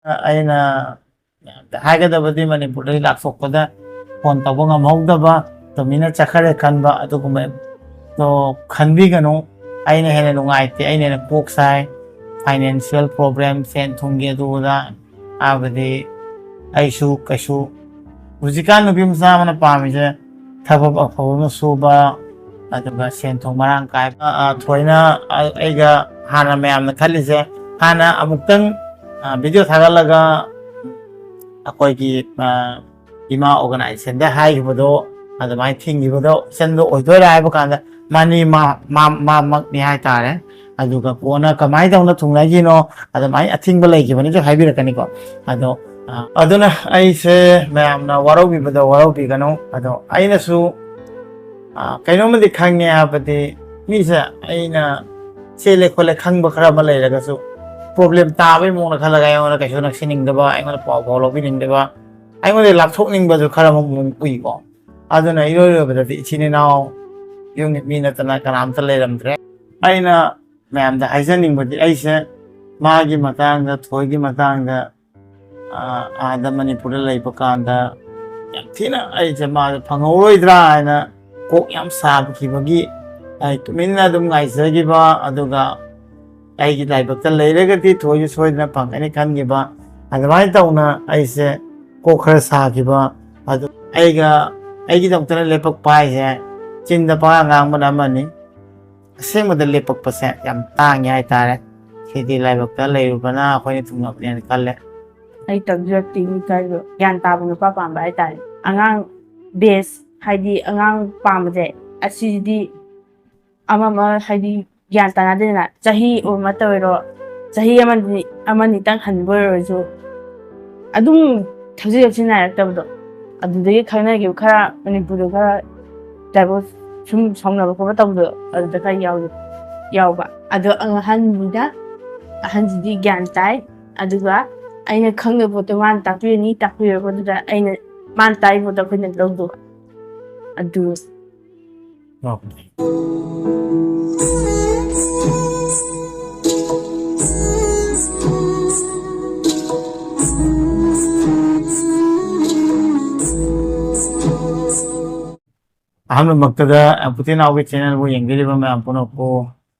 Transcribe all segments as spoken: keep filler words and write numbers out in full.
ꯑꯩꯅ ꯍꯥꯏꯒꯗꯕꯗꯤ ꯃꯅꯤꯄꯨꯔꯗꯒꯤ ꯂꯥꯛꯊꯣꯛꯄꯗ ꯐꯣꯟ ꯇꯧꯕ ꯉꯝꯍꯧꯗꯕ, ꯇꯨꯃꯤꯟꯅ ꯆꯠꯈ꯭ꯔꯦ ꯈꯟꯕ ꯑꯗꯨꯒꯨꯝꯕꯗꯣ ꯈꯟꯕꯤꯒꯅꯨ꯫ ꯑꯩꯅ ꯍꯦꯟꯅ ꯅꯨꯡꯉꯥꯏꯇꯦ, ꯑꯩꯅ ꯍꯦꯟꯅ ꯀꯣꯛ ꯁꯥꯏ꯫ ꯐꯥꯏꯅꯥꯟꯁꯤꯌꯦꯜ ꯄ꯭ꯔꯣꯕ꯭ꯂꯦꯝ, ꯁꯦꯟ ꯊꯨꯝꯒꯤ ꯑꯗꯨ ꯑꯗꯥ, ꯍꯥꯏꯕꯗꯤ ꯑꯩꯁꯨ ꯀꯩꯁꯨ, ꯍꯧꯖꯤꯛꯀꯥꯟ ꯅꯨꯄꯤ ꯃꯆꯥ ꯑꯃꯅ ꯄꯥꯝꯃꯤꯁꯦ ꯊꯕꯛ ꯑꯐꯕ ꯑꯃ ꯁꯨꯕ, ꯑꯗꯨꯒ ꯁꯦꯟ ꯊꯨꯝ ꯃꯔꯥꯡ ꯀꯥꯏꯕ꯫ ꯑ, ꯊꯣꯏꯅ ꯑ-, ꯑꯩꯒ ꯍꯥꯟꯅ ꯃꯌꯥꯝꯅ ꯈꯜꯂꯤꯁꯦ, ꯍꯥꯟꯅ ꯑꯃꯨꯛꯇꯪ ꯚꯤꯗꯤꯑꯣ ꯊꯥꯒꯠꯂꯒ ꯑꯩꯈꯣꯏꯒꯤ ꯏꯃꯥ ꯑꯣꯔꯒꯅꯥꯏꯖꯦꯁꯟꯗ ꯍꯥꯏꯈꯤꯕꯗꯣ, ꯑꯗꯨꯃꯥꯏꯅ ꯊꯤꯡꯈꯤꯕꯗꯣ ꯏꯆꯟꯗꯣ ꯑꯣꯏꯗꯣꯏꯔꯥ ꯍꯥꯏꯕ ꯀꯥꯟꯗ, ꯃꯥꯅꯤ, ꯃꯥ ꯃꯥ ꯃꯛꯅꯤ ꯍꯥꯏꯇꯥꯔꯦ꯫ ꯑꯗꯨꯒ ꯀꯣꯟꯅ ꯀꯃꯥꯏꯅ ꯇꯧꯅ ꯊꯨꯡꯅꯈꯤꯅꯣ, ꯑꯗꯨꯃꯥꯏꯅ ꯑꯊꯤꯡꯕ ꯂꯩꯈꯤꯕꯅꯤꯁꯨ ꯍꯥꯏꯕꯤꯔꯛꯀꯅꯤꯀꯣ꯫ ꯑꯗꯣ ꯑ, ꯑꯗꯨꯅ ꯑꯩꯁꯦ ꯃꯌꯥꯝꯅ ꯋꯥꯔꯧꯕꯤꯕꯗꯣ ꯋꯥꯔꯧꯕꯤꯒꯅꯨ꯫ ꯑꯗꯣ ꯑꯩꯅꯁꯨ ꯑ, ꯀꯩꯅꯣꯝꯃꯗꯤ ꯈꯪꯉꯦ ꯍꯥꯏꯕꯗꯤ, ꯃꯤꯁꯦ ꯑꯩꯅ ꯆꯦꯜꯂꯦ ꯈꯣꯠꯂꯦ ꯈꯪꯕ ꯈꯔ ꯑꯃ ꯂꯩꯔꯒꯁꯨ, ꯄ꯭ꯔꯣꯕ꯭ꯂꯦꯝ ꯇꯥꯕꯒꯤ ꯃꯑꯣꯡꯗ ꯈꯜꯂꯒ ꯑꯩꯉꯣꯟꯗ ꯀꯩꯁꯨ ꯅꯛꯁꯤꯟꯅꯤꯡꯗꯕ, ꯑꯩꯉꯣꯟꯗ ꯄꯥꯎ ꯐꯥꯎ ꯂꯧꯕꯤꯅꯤꯡꯗꯕ, ꯑꯩꯉꯣꯟꯗ ꯂꯥꯞꯊꯣꯛꯅꯤꯡꯕꯁꯨ ꯈꯔ ꯑꯃ ꯑꯃꯨꯛ ꯎꯏꯀꯣ꯫ ꯑꯗꯨꯅ ꯏꯔꯣꯏ ꯂꯣꯏꯕꯗꯗꯤ ꯏꯆꯤꯟ ꯏꯅꯥꯎ, ꯌꯨꯝꯒꯤ ꯃꯤ ꯅꯠꯇꯅ ꯀꯅꯥꯝꯇ ꯂꯩꯔꯝꯗ꯭ꯔꯦ꯫ ꯑꯩꯅ ꯃꯌꯥꯝꯗ ꯍꯥꯏꯖꯅꯤꯡꯕꯗꯤ, ꯑꯩꯁꯦ ꯃꯥꯒꯤ ꯃꯇꯥꯡꯗ, ꯊꯣꯏꯒꯤ ꯃꯇꯥꯡꯗ, ꯑꯥꯗ ꯃꯅꯤꯄꯨꯔꯗ ꯂꯩꯕ ꯀꯥꯟꯗ ꯌꯥꯝ ꯊꯤꯅ ꯑꯩꯁꯦ ꯃꯥꯁꯦ ꯐꯪꯍꯧꯔꯣꯏꯗ꯭ꯔꯥ ꯍꯥꯏꯅ ꯀꯣꯛ ꯌꯥꯝ ꯁꯥꯈꯤꯕꯒꯤ, ꯑꯩ ꯇꯨꯃꯤꯟꯅ ꯑꯗꯨꯝ ꯉꯥꯏꯖꯈꯤꯕ꯫ ꯑꯗꯨꯒ ꯑꯩꯒꯤ ꯂꯥꯏꯕꯛꯇ ꯂꯩꯔꯒꯗꯤ ꯊꯣꯏꯁꯨ ꯁꯣꯏꯗꯅ ꯐꯪꯒꯅꯤ ꯈꯟꯈꯤꯕ꯫ ꯑꯗꯨꯃꯥꯏꯅ ꯇꯧꯅ ꯑꯩꯁꯦ ꯀꯣꯛ ꯈꯔ ꯁꯥꯈꯤꯕ꯫ ꯑꯗꯨ ꯑꯩꯒ, ꯑꯩꯒꯤꯗꯃꯛꯇꯅ ꯂꯦꯞꯄꯛꯄ ꯍꯥꯏꯁꯦ ꯆꯤꯟꯗ ꯄꯉꯥꯡ ꯉꯥꯡꯕꯅ ꯑꯃꯅꯤ, ꯑꯁꯦꯡꯕꯗ ꯂꯦꯞꯄꯛꯄꯁꯦ ꯌꯥꯝ ꯇꯥꯡꯉꯦ ꯍꯥꯏꯇꯥꯔꯦ꯫ ꯁꯤꯗꯤ ꯂꯥꯏꯕꯛꯇ ꯂꯩꯔꯨꯕꯅ ꯑꯩꯈꯣꯏꯅ ꯊꯨꯡꯅꯕꯅꯦꯅ ꯈꯜꯂꯦ꯫ ꯑꯩ ꯇꯧꯖꯔꯛꯇꯦ ꯏꯀꯥꯏꯕ꯫ ꯒ꯭ꯌꯥꯟ ꯇꯥꯕ ꯅꯨꯄꯥ ꯄꯥꯝꯕ ꯍꯥꯏꯇꯥꯔꯦ꯫ ꯑꯉꯥꯡ ꯕꯦꯁ, ꯍꯥꯏꯗꯤ ꯑꯉꯥꯡ ꯄꯥꯝꯕꯁꯦ, ꯑꯁꯤꯗꯤ ꯑꯃ ꯑꯃ ꯍꯥꯏꯗꯤ ꯒ꯭ꯌꯥꯟ ꯇꯥꯅꯗꯦꯗꯅ꯫ ꯆꯍꯤ ꯑꯃꯠꯇ ꯑꯣꯏꯔꯣ, ꯆꯍꯤ ꯑꯃꯅꯤ, ꯑꯃꯅꯤꯇꯪ ꯍꯟꯕ ꯑꯣꯏꯔꯁꯨ, ꯑꯗꯨꯝ ꯊꯛꯁꯤ ꯈꯥꯁꯤ ꯅꯥꯏꯔꯛꯇꯕꯗꯣ, ꯑꯗꯨꯗꯒꯤ ꯈꯪꯅꯈꯤꯕ ꯈꯔ, ꯃꯅꯤꯄꯨꯔꯗ ꯈꯔ ꯗꯥꯏꯚꯣꯔꯁ ꯁꯨꯝ ꯁꯥꯎꯅꯕ ꯈꯣꯠꯄ ꯇꯧꯕꯗꯣ, ꯑꯗꯨꯗ ꯈꯔ ꯌꯥꯎ-, ꯌꯥꯎꯕ꯫ ꯑꯗꯣ ꯑꯍꯟꯁꯤꯅ, ꯑꯍꯟꯁꯤꯗꯤ ꯒ꯭ꯌꯥꯟ ꯇꯥꯏ, ꯑꯗꯨꯒ ꯑꯩꯅ ꯈꯪꯗꯕ ꯄꯣꯠꯇꯣ ꯃꯥꯅ ꯇꯥꯛꯄꯤꯔꯅꯤ, ꯇꯥꯛꯄꯤꯔꯕꯗꯨꯗ ꯑꯩꯅ, ꯃꯥꯅ ꯇꯥꯛꯏ ꯄꯣꯠꯇꯣ ꯑꯩꯈꯣꯏꯅ ꯂꯧꯗꯧꯕ꯫ ꯑꯗꯨ ꯑꯣ꯫ ꯑꯍꯥꯟꯕꯃꯛꯇꯗ ꯑꯝꯄꯨꯇꯤ ꯅꯥꯎꯒꯤ ꯆꯦꯅꯦꯜꯕꯨ ꯌꯦꯡꯕꯤꯔꯤꯕ ꯃꯌꯥꯝ ꯄꯨꯝꯅꯃꯛꯄꯨ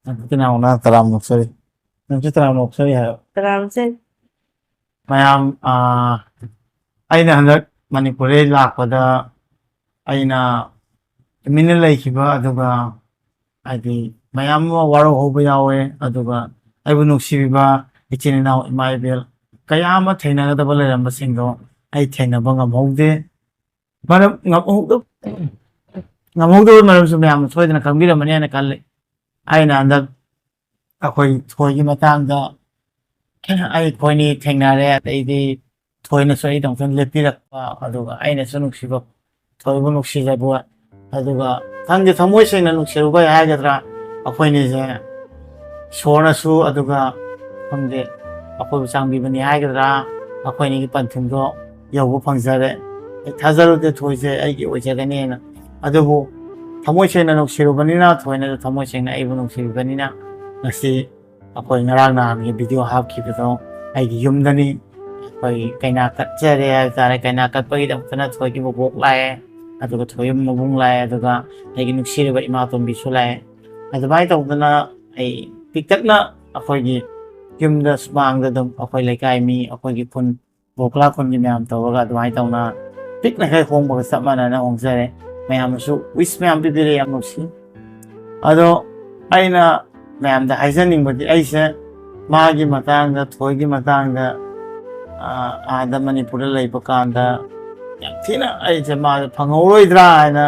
ꯑꯝꯄꯨꯇꯤ ꯅꯥꯎꯅ ꯇꯔꯥꯝꯅ ꯑꯣꯛꯆꯔꯤ꯫ ꯅꯪꯁꯨ ꯇꯔꯥꯝꯅ ꯑꯣꯛꯆꯔꯤ ꯍꯥꯏꯕ꯫ ꯇꯔꯥꯝꯁꯦ꯫ ꯃꯌꯥꯝ, ꯑꯥ, ꯑꯩꯅ ꯍꯟꯗꯛ ꯃꯅꯤꯄꯨꯔꯗ ꯂꯥꯛꯄꯗ ꯑꯩꯅ ꯇꯨꯃꯤꯟꯅ ꯂꯩꯈꯤꯕ, ꯑꯗꯨꯒ ꯍꯥꯏꯗꯤ ꯃꯌꯥꯝ ꯑꯃ ꯋꯥꯔꯧꯍꯧꯕ ꯌꯥꯎꯋꯦ, ꯑꯗꯨꯒ ꯑꯩꯕꯨ ꯅꯨꯡꯁꯤꯕꯤꯕ ꯏꯆꯤꯟ ꯏꯅꯥꯎ ꯏꯃꯥ ꯏꯕꯦꯜ ꯀꯌꯥ ꯑꯃ ꯊꯦꯡꯅꯒꯗꯕ ꯂꯩꯔꯝꯕꯁꯤꯡꯗꯣ ꯑꯩ ꯊꯦꯡꯅꯕ ꯉꯝꯍꯧꯗꯦ꯫ ꯃꯔꯝ ꯉꯝꯍꯧꯗ-, ꯉꯝꯍꯧꯗꯕ ꯃꯔꯝꯁꯨ ꯃꯌꯥꯝꯅ ꯁꯣꯏꯗꯅ ꯈꯪꯕꯤꯔꯝꯃꯅꯤ ꯍꯥꯏꯅ ꯈꯜꯂꯤ꯫ ꯑꯩꯅ ꯍꯟꯗꯛ ꯑꯩꯈꯣꯏ ꯊꯣꯏꯒꯤ ꯃꯇꯥꯡꯗ ꯑꯩꯈꯣꯏꯅꯤ ꯊꯦꯡꯅꯔꯦ, ꯑꯗꯩꯗꯤ ꯊꯣꯏꯅꯁꯨ ꯑꯩꯗꯃꯛꯇ ꯂꯦꯞꯄꯤꯔꯛꯄ, ꯑꯗꯨꯒ ꯑꯩꯅꯁꯨ ꯅꯨꯡꯁꯤꯕ, ꯊꯣꯏꯕꯨ ꯅꯨꯡꯁꯤꯖꯕ, ꯑꯗꯨꯒ ꯈꯪꯗꯦ, ꯊꯃꯣꯏ ꯁꯦꯡꯅ ꯅꯨꯡꯁꯤꯔꯨꯕꯩ ꯍꯥꯏꯒꯗ꯭ꯔꯥ, ꯑꯩꯈꯣꯏꯅꯤꯁꯦ ꯏꯁꯣꯔꯅꯁꯨ, ꯑꯗꯨꯒ ꯈꯪꯗꯦ, ꯑꯩꯈꯣꯏꯕꯨ ꯆꯥꯟꯕꯤꯕꯅꯤ ꯍꯥꯏꯒꯗ꯭ꯔꯥ, ꯑꯩꯈꯣꯏꯅꯤꯒꯤ ꯄꯟꯊꯨꯡꯗꯣ ꯌꯧꯕ ꯐꯪꯖꯔꯦ꯫ ꯑꯩ ꯊꯥꯖꯔꯨꯗꯦ ꯊꯣꯏꯁꯦ ꯑꯩꯒꯤ ꯑꯣꯏꯖꯒꯅꯤꯅ, ꯑꯗꯨꯕꯨ ꯊꯃꯣꯏ ꯁꯦꯡꯅ ꯅꯨꯡꯁꯤꯔꯨꯕꯅꯤꯅ, ꯊꯣꯏꯅꯁꯨ ꯊꯃꯣꯏ ꯁꯦꯡꯅ ꯑꯩꯕꯨ ꯅꯨꯡꯁꯤꯕꯤꯕꯅꯤꯅ ꯉꯁꯤ ꯑꯩꯈꯣꯏ ꯉꯔꯥꯡ ꯅꯍꯥꯟꯒꯤ ꯚꯤꯗꯤꯑꯣ ꯍꯥꯞꯈꯤꯕꯗꯣ ꯑꯩꯒꯤ ꯌꯨꯝꯗꯅꯤ꯫ ꯑꯩꯈꯣꯏ ꯀꯩꯅꯥ ꯀꯠꯆꯔꯦ ꯍꯥꯏꯕ ꯇꯥꯔꯦ꯫ ꯀꯩꯅꯥ ꯀꯠꯄꯒꯤꯗꯃꯛꯇꯅ ꯊꯣꯏꯒꯤ ꯕꯣꯕꯣꯛ ꯂꯥꯛꯑꯦ, ꯑꯗꯨꯒ ꯊꯣꯏ ꯃꯕꯨꯡ ꯂꯥꯛꯑꯦ, ꯑꯗꯨꯒ ꯑꯩꯒꯤ ꯅꯨꯡꯁꯤꯔꯕ ꯏꯃꯥꯇꯣꯝꯕꯤꯁꯨ ꯂꯥꯛꯑꯦ꯫ ꯑꯗꯨꯃꯥꯏꯅ ꯇꯧꯗꯅ ꯑꯩ ꯄꯤꯛꯇꯛꯅ ꯑꯩꯈꯣꯏꯒꯤ ꯌꯨꯝꯗ ꯁꯨꯃꯥꯡꯗ ꯑꯗꯨꯝ ꯑꯩꯈꯣꯏ ꯂꯩꯀꯥꯏ ꯃꯤ, ꯑꯩꯈꯣꯏꯒꯤ ꯈꯨꯟ, ꯕꯣꯀ꯭ꯂꯥ ꯈꯨꯟꯒꯤ ꯃꯌꯥꯝ ꯇꯧꯔꯒ ꯑꯗꯨꯃꯥꯏꯅ ꯇꯧꯅ ꯄꯤꯛꯅꯈꯩ ꯍꯣꯡꯕꯒ ꯆꯞ ꯃꯥꯟꯅꯅ ꯍꯣꯡꯖꯔꯦ꯫ ꯃꯌꯥꯝꯅꯁꯨ ꯋꯤꯁ ꯃꯌꯥꯝ ꯄꯤꯕꯤꯔꯛꯑꯦ, ꯌꯥꯝ ꯅꯨꯡꯁꯤ꯫ ꯑꯗꯣ ꯑꯩꯅ ꯃꯌꯥꯝꯗ ꯍꯥꯏꯖꯅꯤꯡꯕꯗꯤ, ꯑꯩꯁꯦ ꯃꯥꯒꯤ ꯃꯇꯥꯡꯗ, ꯊꯣꯏꯒꯤ ꯃꯇꯥꯡꯗ, ꯑꯥ, ꯑꯥꯗ ꯃꯅꯤꯄꯨꯔꯗ ꯂꯩꯕ ꯀꯥꯟꯗ ꯌꯥꯝ ꯊꯤꯅ ꯑꯩꯁꯦ ꯃꯥꯁꯦ ꯐꯪꯍꯧꯔꯣꯏꯗ꯭ꯔꯥ ꯍꯥꯏꯅ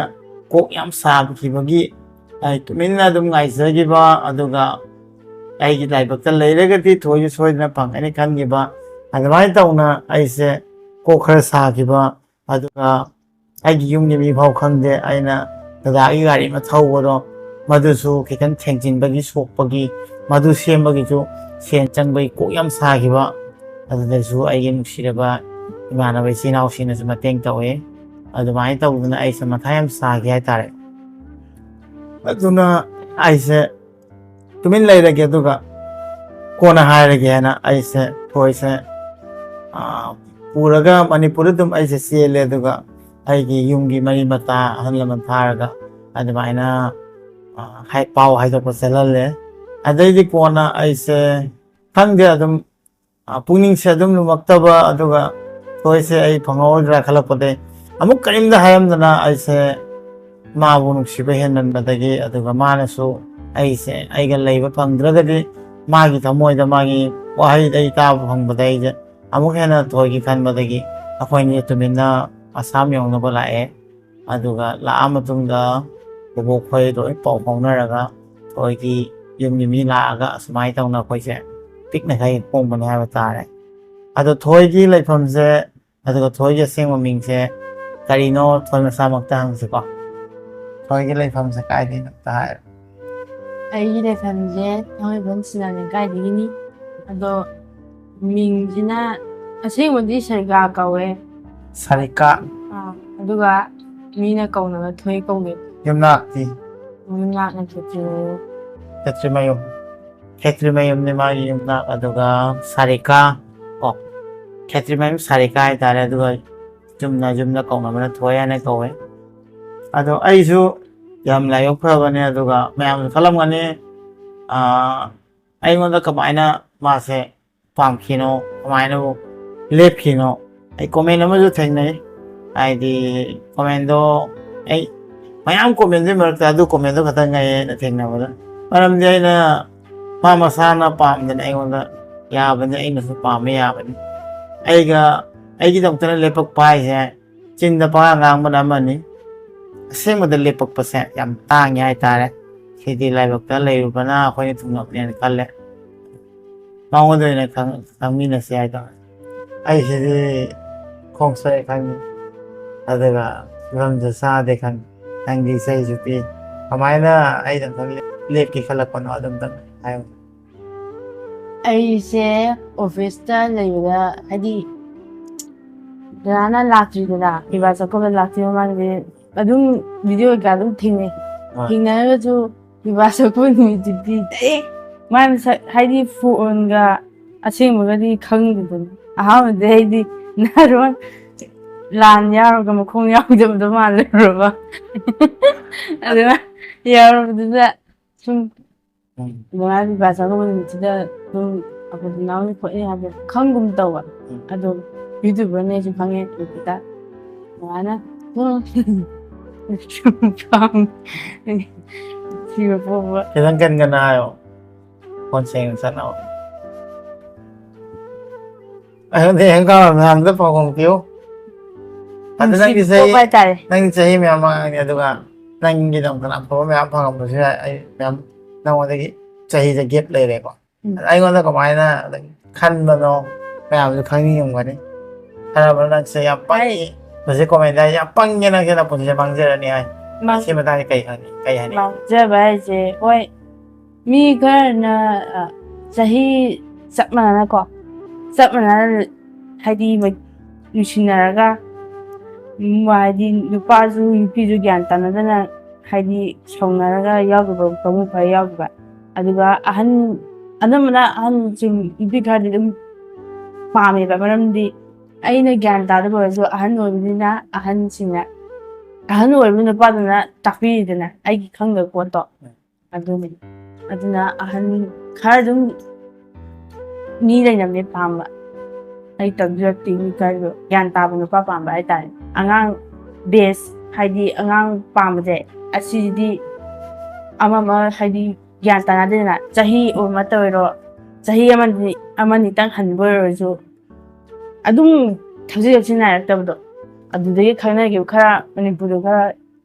ꯀꯣꯛ ꯌꯥꯝ ꯁꯥꯈꯤꯕꯒꯤ ꯑꯩ ꯇꯨꯃꯤꯟꯅ ꯑꯗꯨꯝ ꯉꯥꯏꯖꯈꯤꯕ, ꯑꯗꯨꯒ ꯑꯩꯒꯤ ꯂꯥꯏꯕꯛꯇ ꯂꯩꯔꯒꯗꯤ ꯊꯣꯏꯁꯨ ꯁꯣꯏꯗꯅ ꯐꯪꯒꯅꯤ ꯈꯟꯈꯤꯕ꯫ ꯑꯗꯨꯃꯥꯏꯅ ꯇꯧꯅ ꯑꯩꯁꯦ ꯀꯣꯛ ꯈꯔ ꯁꯥꯈꯤꯕ, ꯑꯗꯨꯒ ꯑꯩꯒꯤ ꯌꯨꯝꯒꯤ ꯃꯤ ꯐꯥꯎ ꯈꯪꯗꯦ꯫ ꯑꯩꯅ ꯗꯗꯥꯒꯤ ꯒꯥꯔꯤ ꯑꯃ ꯊꯧꯕꯗꯣ, ꯃꯗꯨꯁꯨ ꯈꯤꯇꯪ ꯊꯦꯡꯖꯤꯟꯕꯒꯤ, ꯁꯣꯛꯄꯒꯤ, ꯃꯗꯨ ꯁꯦꯝꯕꯒꯤꯁꯨ ꯁꯦꯟ ꯆꯪꯕꯒꯤ ꯀꯣꯛ ꯌꯥꯝ ꯁꯥꯈꯤꯕ꯫ ꯑꯗꯨꯗꯁꯨ ꯑꯩꯒꯤ ꯅꯨꯡꯁꯤꯔꯕ ꯏꯃꯥꯟꯅꯕ ꯏꯆꯤꯜ ꯏꯅꯥꯎꯁꯤꯡꯅꯁꯨ ꯃꯇꯦꯡ ꯇꯧꯋꯦ꯫ ꯑꯗꯨꯃꯥꯏꯅ ꯇꯧꯗꯅ ꯑꯩꯁꯦ ꯃꯊꯥ ꯌꯥꯝ ꯁꯥꯈꯤ ꯍꯥꯏꯇꯥꯔꯦ꯫ ꯑꯗꯨꯅ ꯑꯩꯁꯦ ꯇꯨꯃꯤꯟ ꯂꯩꯔꯒꯦ, ꯑꯗꯨꯒ ꯀꯣꯟꯅ ꯍꯥꯏꯔꯒꯦ ꯍꯥꯏꯅ ꯑꯩꯁꯦ ꯊꯣꯏꯁꯦ, ꯑꯥ, ꯄꯨꯔꯒ ꯃꯅꯤꯄꯨꯔꯗ ꯑꯗꯨꯝ ꯑꯩꯁꯦ ꯆꯦꯜꯂꯦ꯫ ꯑꯗꯨꯒ ꯑꯩꯒꯤ ꯌꯨꯝꯒꯤ ꯃꯔꯤ ꯃꯇꯥ ꯑꯍꯜ ꯂꯃꯟ ꯊꯥꯔꯒ ꯑꯗꯨꯃꯥꯏꯅ, ꯑ, ꯍꯥꯏ-, ꯄꯥꯎ ꯍꯥꯏꯗꯣꯛꯄ ꯆꯠꯍꯜꯂꯦ꯫ ꯑꯗꯩꯗꯤ ꯀꯣꯟꯅ ꯑꯩꯁꯦ ꯈꯪꯗꯦ, ꯑꯗꯨꯝ, ꯑ, ꯄꯨꯛꯅꯤꯡꯁꯦ ꯑꯗꯨꯝ ꯂꯨꯝꯃꯛꯇꯕ, ꯑꯗꯨꯒ ꯊꯣꯏꯁꯦ ꯑꯩ ꯐꯪꯍꯧꯔꯣꯏꯗ꯭ꯔꯥ ꯈꯜꯂꯛꯄꯗꯩ ꯑꯃꯨꯛ ꯀꯔꯤꯝꯇ ꯍꯥꯏꯔꯝꯗꯅ ꯑꯩꯁꯦ ꯃꯥꯕꯨ ꯅꯨꯡꯁꯤꯕ ꯍꯦꯟꯃꯟꯕꯗꯒꯤ, ꯑꯗꯨꯒ ꯃꯥꯅꯁꯨ ꯑꯩꯁꯦ, ꯑꯩꯒ ꯂꯩꯕ ꯐꯪꯗ꯭ꯔꯒꯗꯤ ꯃꯥꯒꯤ ꯊꯃꯣꯏꯗ ꯃꯥꯒꯤ ꯋꯥꯍꯩꯗ ꯑꯩ ꯇꯥꯕ ꯐꯪꯕꯗ ꯑꯩꯁꯦ ꯑꯃꯨꯛ ꯍꯦꯟꯅ ꯊꯣꯏꯒꯤ ꯈꯟꯕꯗꯒꯤ ꯑꯩꯈꯣꯏꯅꯤ ꯇꯨꯃꯤꯟꯅ ꯑꯁꯥꯝ ꯌꯧꯅꯕ ꯂꯥꯛꯑꯦ꯫ ꯑꯗꯨꯒ ꯂꯥꯛꯑ ꯃꯇꯨꯡꯗ ꯕꯣꯕꯣꯛ ꯈꯣꯏ ꯂꯣꯏ ꯄꯥꯎ ꯐꯥꯎꯅꯔꯒ ꯊꯣꯏꯒꯤ ꯌꯨꯝꯒꯤ ꯃꯤ ꯂꯥꯛꯑꯒ ꯑꯁꯨꯃꯥꯏꯅ ꯇꯧꯅ ꯑꯩꯈꯣꯏꯁꯦ ꯄꯤꯛꯅ ꯈꯔ ꯍꯣꯡꯕꯅꯦ ꯍꯥꯏꯕ ꯇꯥꯔꯦ꯫ ꯑꯗꯣ ꯊꯣꯏꯒꯤ ꯂꯩꯐꯝꯁꯦ, ꯑꯗꯨꯒ ꯊꯣꯏꯒꯤ ꯑꯁꯦꯡꯕ ꯃꯤꯡꯁꯦ ꯀꯔꯤꯅꯣ ꯊꯣꯏ ꯃꯁꯥꯃꯛꯇ ꯍꯪꯁꯤꯀꯣ꯫ ꯊꯣꯏꯒꯤ ꯂꯩꯐꯝꯁꯦ ꯀꯥꯏꯗꯩꯅꯣ ꯑꯝꯇ ꯍꯥꯏꯔꯣ꯫ ꯑꯩꯒꯤ ꯂꯩꯐꯝꯁꯦ ꯊꯥꯡꯃꯩꯕꯟ ꯁꯤꯅꯥ ꯂꯩꯀꯥꯏꯗꯒꯤꯅꯤ꯫ ꯑꯗꯣ ꯃꯤꯡꯁꯤꯅ ꯑꯁꯦꯡꯕꯗꯤ ꯁꯔꯤꯀꯥ ꯀꯧꯋꯦ꯫ ꯁꯔꯤꯀꯥ꯫ ꯑꯥ, ꯑꯗꯨꯒ ꯃꯤꯅ ꯀꯧꯅꯕ ꯊꯣꯏ ꯀꯧꯋꯦ꯫ ꯌꯨꯝꯅꯥꯛꯇꯤ? ꯌꯨꯝꯅꯥꯛꯅ ꯈꯦꯇ꯭ꯔꯤꯃꯌꯨꯝ꯫ ꯈꯦꯇ꯭ꯔꯤꯃꯌꯨꯝ꯫ ꯈꯦꯇ꯭ꯔꯤꯃꯌꯨꯝꯅꯤ ꯃꯥꯒꯤ ꯌꯨꯝꯅꯥꯛ, ꯑꯗꯨꯒ ꯁꯔꯤꯀꯥ꯫ ꯑꯣ, ꯈꯦꯇ꯭ꯔꯤꯃꯌꯨꯝ ꯁꯔꯤꯀꯥ ꯍꯥꯏꯇꯥꯔꯦ꯫ ꯑꯗꯨꯒ ꯆꯨꯝꯅ ꯌꯨꯝꯗ ꯀꯧꯅꯕꯅ ꯊꯣꯏ ꯍꯥꯏꯅ ꯀꯧꯋꯦ꯫ ꯑꯗꯣ ꯑꯩꯁꯨ ꯌꯥꯝ ꯂꯥꯏꯕꯛ ꯐꯕꯅꯦ, ꯑꯗꯨꯒ ꯃꯌꯥꯝꯁꯨ ꯈꯜꯂꯝꯒꯅꯤ, ꯑꯥ, ꯑꯩꯉꯣꯟꯗ ꯀꯃꯥꯏꯅ ꯃꯥꯁꯦ ꯄꯥꯝꯈꯤꯅꯣ, ꯀꯃꯥꯏꯅꯕꯨ ꯂꯦꯞꯈꯤꯅꯣ꯫ ꯑꯩ comment ꯑꯃꯁꯨ ꯊꯦꯡꯅꯩ, ꯍꯥꯏꯗꯤ commentꯗꯣ, ꯑꯩ ꯃꯌꯥꯝ commentꯗꯨꯒꯤ ꯃꯔꯛꯇ ꯑꯗꯨ commentꯗꯣ ꯈꯛꯇꯪ ꯉꯥꯏꯌꯦ ꯑꯩꯅ ꯊꯦꯡꯅꯕꯗ꯫ ꯃꯔꯝꯗꯤ ꯑꯩꯅ, ꯃꯥ ꯃꯁꯥꯅ ꯄꯥꯝꯗꯅ ꯑꯩꯉꯣꯟꯗ ꯌꯥꯕꯅꯤ, ꯑꯩꯅꯁꯨ ꯄꯥꯝꯃꯦ ꯌꯥꯕꯅꯤ꯫ ꯑꯩꯒ, ꯑꯩꯒꯤꯗꯃꯛꯇꯅ ꯂꯦꯞꯄꯛꯄ ꯍꯥꯏꯁꯦ ꯆꯤꯟꯗ ꯄꯉꯥꯡ ꯉꯥꯡꯕꯅ ꯑꯃꯅꯤ, ꯑꯁꯦꯡꯕꯗ ꯂꯦꯞꯄꯛꯄꯁꯦ ꯌꯥꯝ ꯇꯥꯡꯉꯦ ꯍꯥꯏꯇꯥꯔꯦ꯫ ꯁꯤꯗꯤ ꯂꯥꯏꯕꯛꯇ ꯂꯩꯔꯨꯕꯅ ꯑꯩꯈꯣꯏꯅ ꯊꯨꯡꯅꯕꯅꯦꯅ ꯈꯜꯂꯦ꯫ ꯃꯉꯣꯟꯗ ꯑꯣꯏꯅ ꯈꯪ-, ꯈꯪꯃꯤꯟꯅꯁꯤ ꯍꯥꯏꯗꯣ꯫ ꯑꯩꯁꯤꯗꯤ ꯈꯣꯡ ꯁꯣꯛꯑꯦ ꯈꯪꯉꯤ, ꯑꯗꯨꯒ ꯐꯤꯕꯝꯁꯨ ꯆꯥꯗꯦ ꯈꯪꯉꯤ꯫ ꯅꯪꯗꯤ ꯏꯁꯩꯁꯨ ꯄꯤ꯫ ꯀꯃꯥꯏꯅ ꯑꯩꯅ ꯑꯝꯇꯪ ꯂꯦꯞꯀꯦ ꯈꯜꯂꯛꯄꯅꯣ ꯑꯗꯨꯝꯇꯪ ꯍꯥꯏꯌꯨ꯫ ꯑꯩꯁꯦ officeꯇ ꯂꯩꯕꯗ, ꯍꯥꯏꯗꯤ, ꯗꯗꯥꯅ ꯂꯥꯛꯇ꯭ꯔꯤꯗꯅ, ꯕꯤꯕꯥ ꯆꯥꯛꯀꯧꯕ ꯂꯥꯛꯇ꯭ꯔꯤ ꯃꯃꯥꯡꯗꯤ ꯑꯗꯨꯝ video ꯀꯩꯀꯥ ꯑꯗꯨꯝ ꯊꯦꯡꯅꯩ꯫ ꯍꯣꯏ꯫ ꯊꯦꯡꯅꯔꯒꯁꯨ ꯕꯤꯕꯥ ꯆꯥꯛꯀꯧꯕ ꯅꯨꯃꯤꯠꯇꯨꯗꯤ direct ꯃꯥꯏ ꯃꯁꯛ, ꯍꯥꯏꯗꯤ, phoneꯒ ꯑꯁꯦꯡꯕꯒꯗꯤ ꯈꯪꯗꯦꯗꯅ꯫ ꯑꯍꯥꯟꯕꯗꯤ ꯑꯩꯗꯤ ꯅꯥꯔꯣꯟ ꯂꯥꯟ ꯌꯥꯎꯔꯒ ꯃꯈꯣꯡ ꯌꯥꯎꯗꯕꯗꯣ ꯃꯥꯜꯂꯨꯔꯕ꯫ ꯑꯗꯨꯒ ꯌꯥꯎꯔꯕꯗꯨꯗ ꯁꯨꯝ ꯃꯉꯥ ꯄꯤꯕ ꯆꯪꯉꯛꯄ ꯅꯨꯃꯤꯠꯁꯤꯗ ꯑꯗꯨꯝ ꯑꯩꯈꯣꯏ ꯏꯅꯥꯎꯅꯤ ꯈꯣꯠꯅꯤ ꯍꯥꯏꯕ ꯈꯪꯒꯨꯝ ꯇꯧꯕ꯫ ꯑꯗꯣ YouTuberꯅꯦꯁꯨ ꯈꯪꯉꯦ ꯑꯗꯨꯗ ꯃꯉꯥꯅ ꯑꯗꯨꯝ ꯁꯤꯕ ꯄꯣꯛꯄ꯫ ꯈꯤꯇꯪ ꯀꯟ ꯀꯟꯅ ꯍꯥꯏꯌꯣ, ꯐꯣꯟ ꯁꯦꯡꯅ ꯆꯠꯅꯕ꯫ ꯑꯗꯨꯗꯤ ꯍꯪꯒꯥꯝ ꯃꯌꯥꯝꯗ ꯄꯥꯎꯈꯣꯡ ꯄꯤꯌꯨ꯫ ꯑꯗꯨ ꯅꯪꯗꯤ ꯅꯨꯡꯁꯤꯕ ꯆꯍꯤ ꯄꯣꯛꯄ ꯍꯥꯏꯇꯥꯔꯦ꯫ ꯅꯪꯗꯤ ꯆꯍꯤ ꯃꯌꯥꯝ ꯑꯉꯥꯡꯅꯤ, ꯑꯗꯨꯒ ꯅꯪꯒꯤꯗꯃꯛꯇ ꯑꯐꯕ ꯃꯌꯥꯝ ꯐꯪꯉꯝꯕꯁꯨ ꯌꯥꯏ꯫ ꯑꯩ ꯃꯌꯥꯝ ꯅꯉꯣꯟꯗꯒꯤ ꯆꯍꯤꯁꯦ gap ꯂꯩꯔꯦꯀꯣ꯫ ꯎꯝ꯫ ꯑꯗ ꯑꯩꯉꯣꯟꯗ ꯀꯃꯥꯏꯅ ꯑꯗꯨꯝ ꯈꯟꯕꯅꯣ ꯃꯌꯥꯝꯁꯨ ꯈꯪꯅꯤꯡꯉꯝꯒꯅꯤ꯫ ꯈꯔ ꯑꯃꯅ ꯅꯪꯁꯦ ꯌꯥꯝ ꯄꯪꯉꯤ, ꯍꯧꯖꯤꯛ comment ꯍꯥꯏꯁꯦ ꯌꯥꯝ ꯄꯪꯉꯦ, ꯅꯪꯁꯦ ꯅꯄꯨꯟꯁꯤꯁꯦ ꯃꯥꯡꯖꯔꯅꯤ ꯍꯥꯏ꯫ ꯃꯥꯡ- ꯁꯤ ꯃꯇꯥꯡꯗ ꯀꯩ ꯈꯪꯅꯤ, ꯀꯩ ꯍꯥꯏꯅꯤ? ꯃꯥꯡꯖꯕ ꯍꯥꯏꯁꯦ ꯍꯣꯏ, ꯃꯤ ꯈꯔꯅ ꯑ, ꯆꯍꯤ ꯆꯞ ꯃꯥꯟꯅꯅꯀꯣ, ꯆꯞ ꯃꯥꯟꯅꯅ ꯍꯥꯏꯗꯤ ꯃ- ꯅꯨꯡꯁꯤꯅꯔꯒ, ꯎꯝ, ꯍꯥꯏꯗꯤ ꯅꯨꯄꯥꯁꯨ ꯅꯨꯄꯤꯁꯨ ꯒ꯭ꯌꯥꯟ ꯇꯥꯅꯗꯅ ꯍꯥꯏꯗꯤ ꯁꯥꯎꯅꯔꯒ ꯌꯥꯎꯈꯤꯕ ꯀꯥꯡꯕꯨ ꯈꯔ ꯌꯥꯎꯈꯤꯕ꯫ ꯑꯗꯨꯒ ꯑꯍꯟ, ꯑꯅꯝꯕꯅ ꯑꯍꯟꯁꯤꯡ ꯅꯨꯄꯤ ꯈꯔꯗꯤ ꯑꯗꯨꯝ ꯄꯥꯝꯃꯦꯕ꯫ ꯃꯔꯝꯗꯤ ꯑꯩꯅ ꯒ꯭ꯌꯥꯟ ꯇꯥꯗꯕ ꯑꯣꯏꯔꯁꯨ ꯑꯍꯟ ꯑꯣꯏꯕꯅꯤꯅ ꯑꯍꯟꯁꯤꯡꯅ, ꯑꯍꯟ ꯑꯣꯏꯕ ꯅꯨꯄꯥꯗꯨꯅ ꯇꯥꯛꯄꯤꯔꯤꯗꯅ ꯑꯩꯒꯤ ꯈꯪꯗꯕ ꯄꯣꯠꯇꯣ꯫ ꯑꯗꯨꯅꯤ꯫ ꯑꯗꯨꯅ ꯑꯍꯟ ꯈꯔ ꯑꯗꯨꯝ ꯃꯤ ꯂꯩꯅꯕꯅꯦ ꯄꯥꯝꯕ꯫ ꯑꯩ ꯇꯧꯖꯔꯛꯇꯦ, ꯃꯤ ꯈꯔꯁꯨ ꯒ꯭ꯌꯥꯟ ꯇꯥꯕ ꯅꯨꯄꯥ ꯄꯥꯝꯕ ꯍꯥꯏꯇꯥꯔꯦ꯫ ꯑꯉꯥꯡ base ꯍꯥꯏꯗꯤ ꯑꯉꯥꯡ ꯄꯥꯝꯕꯁꯦ ꯑꯁꯤꯗꯤ ꯑꯃ ꯑꯃ ꯍꯥꯏꯗꯤ ꯒ꯭ꯌꯥꯟ ꯇꯥꯅꯗꯦꯗꯅ꯫ ꯆꯍꯤ ꯑꯃꯠꯇ ꯑꯣꯏꯔꯣ, ꯆꯍꯤ ꯑꯃꯅꯤ ꯑꯃꯅꯤꯇꯪ ꯍꯟꯕ ꯑꯣꯏꯔꯁꯨ ꯑꯗꯨꯝ ꯊꯛꯁꯤ ꯈꯥꯁꯤ ꯅꯥꯏꯔꯛꯇꯕꯗꯣ, ꯑꯗꯨꯗꯒꯤ ꯈꯪꯅꯈꯤꯕ ꯈꯔ, ꯃꯅꯤꯄꯨꯔꯗ ꯈꯔ